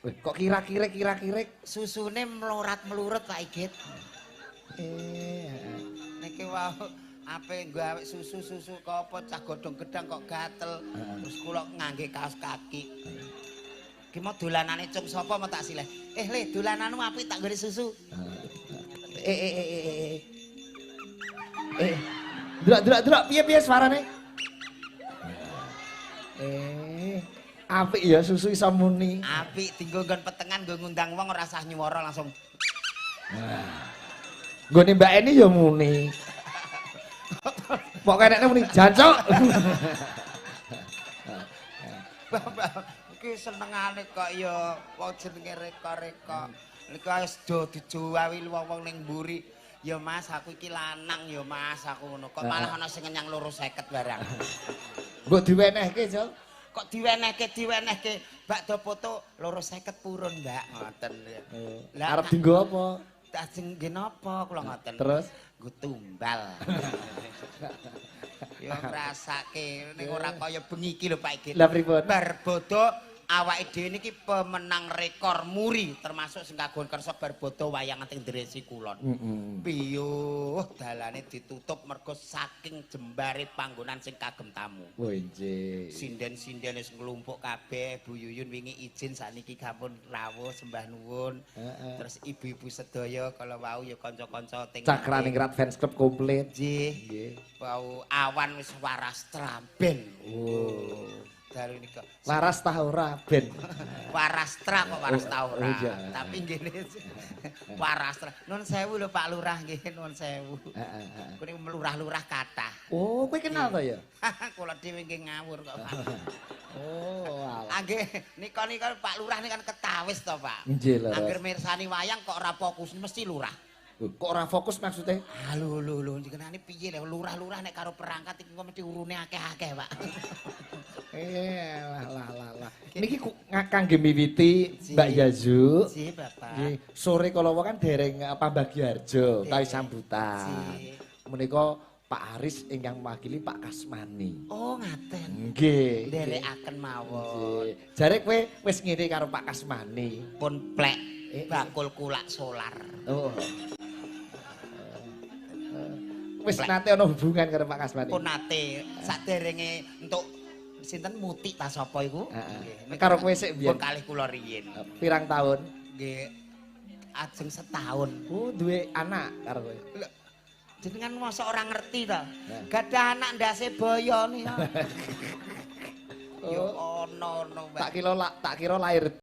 Wih, kok kira-kira kira-kira Susune mlorat-mlurut, Pak Igit. Niki wau ape gawe susu-susu kok apa cah godhong gedang kok gatel. Terus kula ngangge kaos kaki. Ki mau dolanane cung sapa mau tak sileh. Eh le dolananmu apik tak nggone susu. Eh eh eh eh eh. Eh. Delok delok delok piye-piye suarane? Eh. Apik ya susu iso muni. Apik dinggo nggon petengan nggo ngundang wong ora usah nyuwara langsung. Nah. Nggone Mbak Eni ya muni. Pok kenekne muni jancuk. Bapak iki senengane kok ya wong jenenge reka-reka. Niku wis do dijowawi wong-wong ning mburi. Ya Mas, aku iki lanang ya Mas, aku ngono. Kok malah ana sing ngenyang 250 barang. Mbok diwenehke, Jol. Kok diwenehke diwenehke bakdo foto 250 purun, Mbak. Ngoten ya. Lah arep dienggo apa? Ajeng nggih napa kula ngoten. Terus nggo tumbal. Ya ngrasake ning ora kaya bengi iki lho Pak Igit. Lah pripun? Bar bodho awake dhewe niki pemenang rekor muri termasuk sing kagungan kersa bar bodho wayang teng Dresi Kulon. Piyuh dalane ditutup mergo saking jembare panggonan sing kagem tamu. Oh nggih. Sinden-sinden wis nglumpuk kabeh, Bu Yuyun wingi izin sakniki sampun rawuh sembah nuwun. Terus ibu-ibu sedaya kala wau ya kanca-kanca teng Cakraningrat fans club komplit. Nggih. Nggih. Wau awan wis waras tramben. Oh. Dalu nika. Waras ta ora ben. Warastra kok waras ta ora. Oh, iya. Tapi nggih warastra. Nuwun sewu lho Pak Lurah nggih, nuwun sewu. Heeh, heeh. Kuwi melurah-lurah kathah. Oh, kowe kenal ta ya? Kula dhewe nggih ngawur kok, Pak. Oh, alah. Ah nggih, nika nika Pak Lurah nika kan ketawis to, Pak. Nggih, leres. Angger mirsani wayang kok ora fokus mesti lurah. Kok ora fokus maksudnya? Ah lho lho lho jenengane piye lho lurah-lurah nek karo perangkat iki kok mesti urune akeh-akeh, Pak. Eh, lah lah lah lah. Niki kangge miwiti Mbak Yazu. Nggih, Bapak. Nggih, sore kala wau kan dereng Pambagyaharjo utawi sambutan. Nggih. Menika Pak Aris ingkang mewakili Pak Kasmani. Oh, ngaten. Nggih. Nderekaken mawon. Nggih. Jare kowe wis ngene karo Pak Kasmani. Pun plek bakul kulak solar. Oh. Wis nate ana hubungan karo Pak Kasmani. Pun nate saderenge entuk sinten mutik ta sapa iku? Heeh. Nggih. Karo kowe sik biyen. Pun kalih kula riyin. Pirang tahun? Nggih. Ajeng setahun. Oh, duwe anak karo kowe. Lho, jenengan mosok ora ngerti ta? Gadah anak ndase boyo nika. Ya Oh. ono ono, Mbak. Tak kira lahir